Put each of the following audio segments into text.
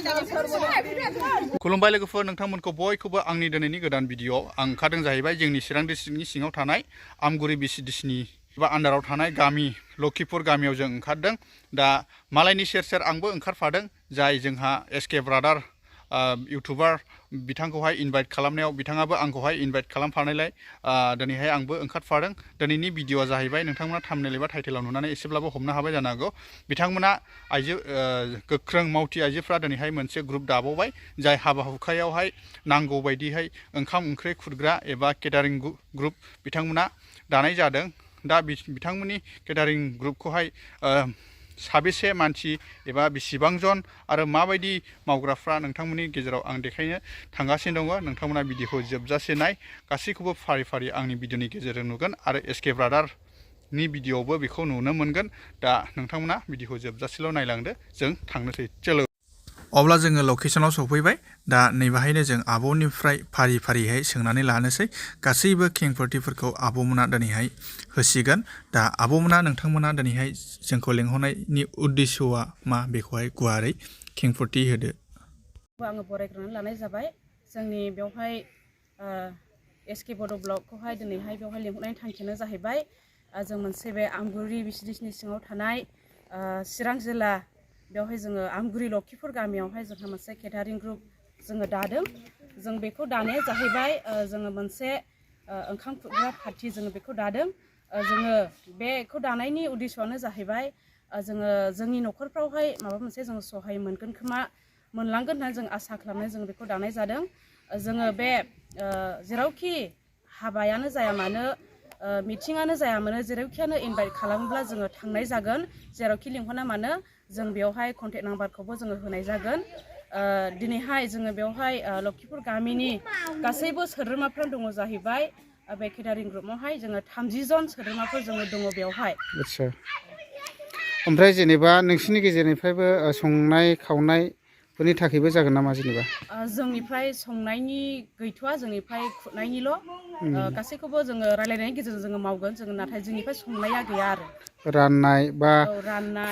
खुलुमबाय लोगोफोर नोंथांमोनखौ बयखौबो आंनि दिनैनि गोदान भिडिअ आं ओंखारदों जाहैबाय जोंनि चिरां डिस्ट्रिक्टनि सिङाव थानाय आमगुरि बिसिडिसिनि बा आन्डाराव थानाय गामि लखिपुर गामियाव जों ओंखारदों दा मालायनि सेर सेर आंबो ओंखारफादों जाय जोंहा एसके ब्रादार इउटुबार बिथांखौहाय इनभाइट खालामनायाव बिथाङाबो आंखौहाय इनभाइट खालामफानायलाय दिनैहाय आंबो ओंखारफादों दिनैनि भिडिअआ जाहैबाय नोंथांमोना थाम्बनेल एबा टाइटेलाव नुनानै एसेब्लाबो हमनो हाबाय जानो हागौ बिथांमोना आइजो गोख्रों मावथि आइजोफ्रा दिनैहाय मोनसे ग्रुप दाबावबाय जाय हाबा हुखायावहाय नांगौ बायदिहाय ओंखाम ओंख्रि खुरग्रा एबा केटारिं ग्रुप बिथांमोना दानाय जादों दा बिथांमोननि केटारिं ग्रुपखौहाय साबेसे मानसि एबा बेसेबां जन आरो माबायदि मावग्राफ्रा नोंथांमोननि गेजेराव आं देखायनो थांगासिनो दङ नोंथांमोना भिडिअखौ जोबजासे नाय गासैखौबो फारि फारि आंनि भिडिअनि गेजेरजों नुगोन आरो एसके ब्रादारनि भिडिअआवबो बेखौ नुनो मोनगोन दा नोंथांमोना भिडिअखौ जोबजासेल' नायलांदो जों थांनोसै चलो अब्ला जोङो लकेसनाव सफैबाय दा नैबाहायनो जों आब'निफ्राय फारि फारिहाय सोंनानै लानोसै गासैबो खेंफोरथिफोरखौ आब'मोना दिनैहाय होसिगोन दा आब'मोना नोंथांमोना दिनैहाय जोंखौ लेंहरनायनि उद्देश्यआ मा बेखौहाय गुवारै खेंफोरथि होदो आङो बरायग्रोनानै लानाय जाबाय जोंनि बेवहाय एसके बड' ब्लकखौहाय दिनैहाय बेवहाय लेंहरनायनि थांखियानो जाहैबाय जों मोनसे बे आमगुरि बिसिडिसिनि सिङाव थानाय चिरां जिल्ला बेवहाय जोङो आमगुरि लखिपुर गामियावहाय जोंहा मोनसे केटारिं ग्रुप जोङो दादों जों बेखौ दानाया जाहैबाय जोङो मोनसे ओंखाम खुरग्रा पार्टि जोङो बेखौ दादों जोङो बेखौ दानायनि उद्देश्यआनो जाहैबाय जोङो जोंनि न'खरफ्रावहाय माबा मोनसे जों सहाय मोनगोन खोमा मोनलांगोन होननानै जों आसा खालामनानै जों बेखौ दानाय जादों जोङो बे जेरावखि हाबायानो जाया मानो मिटिङानो जाया मानो जेरावखियानो इनभाइट खालामोब्ला जोङो थांनाय जागोन जेरावखि लिंहरना मानो जों बेवहाय कन्टेक्ट नाम्बारखौबो जोङो होनाय जागोन दिनैहाय जोङो बेवहाय लखिपुर गामिनि गासैबो सोद्रोमाफ्रा दङ जाहैबाय बे केटारिं ग्रुपआवहाय जोङो 30 जन सोद्रोमाफोर जोङो दङ बेवहाय आच्छा ओमफ्राय जेनेबा नोंसिनि गेजेरनिफ्रायबो संनाय खावनाय फोरनि थाखायबो जागोन नामा जेनेबा जोंनिफ्राय संनायनि गैथ'आ जोंनिफ्राय खुरनायनिल' गासैखौबो जोङो रायलायनायनि गेजेरजों जोङो मावगोन जोङो नाथाय जोंनिफ्राय संनाया गैया आरो राननाय बा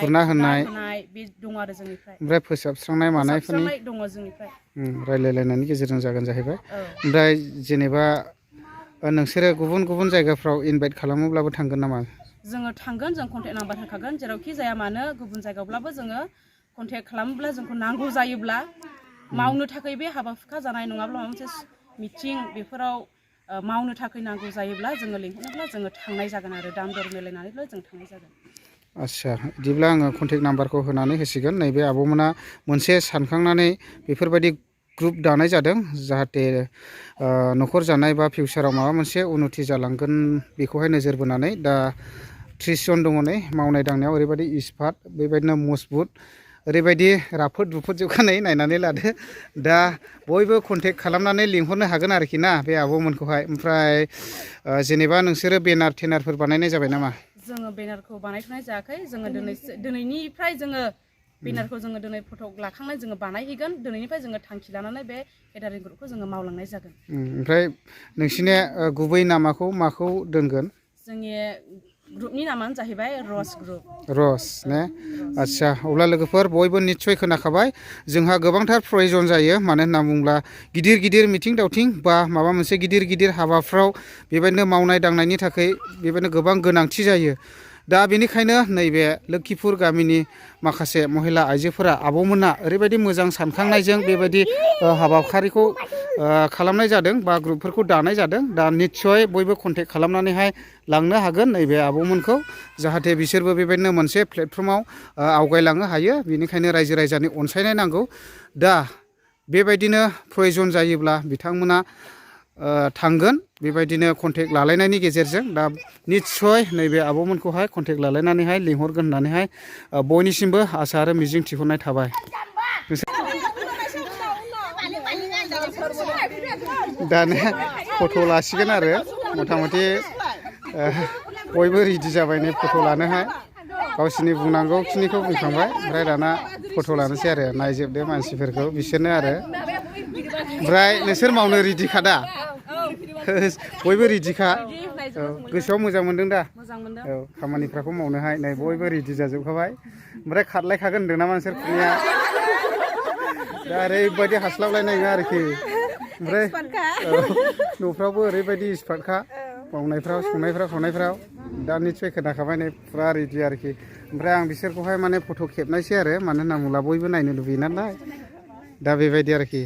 खुरना होनाय बे दङ आरो जोंनिफ्राय ओमफ्राय फोसाबस्रांनाय मानायफोरनि दङ जोंनिफ्राय रायलायलायनायनि गेजेरजों जागोन जाहैबाय ओमफ्राय जेनेबा नोंसोरो गुबुन गुबुन जायगाफ्राव इनभाइट खालामोब्लाबो थांगोन नामा जोङो थांगोन जों कन्टेक्ट नाम्बार होखागोन जेरावखि जाया मानो गुबुन जायगायावब्लाबो जोङो कन्टेक्ट खालामोब्ला जोंखौ नांगौ जायोब्ला मावनो थाखाय बे हाबा हुखा जानाय नङाब्ला माबा मोनसे मिटिं बेफोराव मावनो थाखाय नांगौ जायोब्ला जोङो लिंहरोब्ला जोङो थांनाय जागोन आरो दाम दर मिलायनानैब्ला जों थांनाय जागोन आच्छा बिदिब्ला आङो कन्टेक्ट नाम्बारखौ होनानै होसिगोन नैबे आब'मोना मोनसे सानखांनानै बेफोरबायदि ग्रुप दानाय जादों जाहाथे न'खर जानाय बा फिउचाराव माबा मोनसे उन्नति जालांगोन बेखौहाय नोजोर बोनानै दा 30 जन दङ नै मावनाय दांनायाव ओरैबायदि इस्पात बेबायदिनो मजबुत ओरैबायदि राफोद रुफोद जोबखानाय नायनानै लादो दा बयबो कन्टेक्ट खालामनानै लिंहरनो हागोन आरोखि ना बे आब'मोनखौहाय ओमफ्राय जेनेबा नोंसोरो बेनार टेनारफोर बानायनाय जाबाय नामा जोङो बेनारखौ बानायथ'नाय जायाखै जोङो दिनैनिफ्राय जोङो बेनारखौ जोङो दिनै फट' लाखांनाय जोङो बानायहैगोन दिनैनिफ्राय जोङो थांखि लानानै बे केटारिं ग्रुपखौ जोङो मावलांनाय जागोन ओमफ्राय नोंसिनि गुबै नामाखौ माखौ दोनगोन जोंनि ग्रुपनि नामानो जाहैबाय रस ग्रुप रस ने आच्छा अब्ला लोगोफोर बयबो निस्सय खोनाखाबाय जोंहा गोबांथार प्रयजन जायो मानो होनना बुङोब्ला गिदिर गिदिर मिथिं दावथिं बा माबा मोनसे गिदिर गिदिर हाबाफ्राव बेबायदिनो मावनाय दांनायनि थाखाय बेबायदिनो गोबां गोनांथि जायो दा बेनिखायनो नैबे लोखिपुर गामिनि माखासे महिला आइजोफोरा आब'मोना ओरैबायदि मोजां सानखांनायजों बेबायदि हाबाफारिखौ खालामनाय जादों बा ग्रुपफोरखौ दानाय जादों दा निस्सय बयबो कन्टेक्ट खालामनानैहाय लांनो हागोन नैबे आब'मोनखौ जाहाथे बिसोरबो बेबायदिनो मोनसे प्लेटफर्माव आवगायलांनो हायो बेनिखायनो रायजो राजानि अनसायनाय नांगौ दा बेबायदिनो प्रयजन जायोब्ला बिथांमोना थांगोन बेबायदिनो कन्टेक्ट लालायनायनि गेजेरजों दा निस्सय नैबे आब'मोनखौहाय कन्टेक्ट लालायनानैहाय लिंहरगोन होननानैहाय बयनिसिमबो आसा आरो मिजिं थिहरनाय थाबाय दाने फट' लासिगोन आरो मथा मथि बयबो रेडि जाबाय नै फट' लानोहाय गावसिनि बुंनांगौ खिनिखौ बुंखांबाय ओमफ्राय दाना फट' लानोसै आरो नायजोबदो मानसिफोरखौ बिसोरनो आरो ओमफ्राय नोंसोर मावनो रेडिखा दा बयबो रेडिखा गोसोआव मोजां मोनदों दा औ खामानिफ्राखौ मावनोहाय नै बयबो रेडि जाजोबखाबाय ओमफ्राय खारलायखागोन होनदों नामा नोंसोर खुरनाया दा ओरैबायदि हास्लाबलायनाय नङा आरोखि ओमफ्राय न'फ्रावबो ओरैबायदि एक्सपार्टखा मावनायफ्राव संनायफ्राव खावनायफ्राव दा निस्सय खोनाखाबाय नै फुरा रेडि आरोखि ओमफ्राय आं बिसोरखौहाय माने फट' खेबनायसै आरो मानो होनना बुङोब्ला बयबो नायनो लुबैयो नालाय दा बेबायदि आरोखि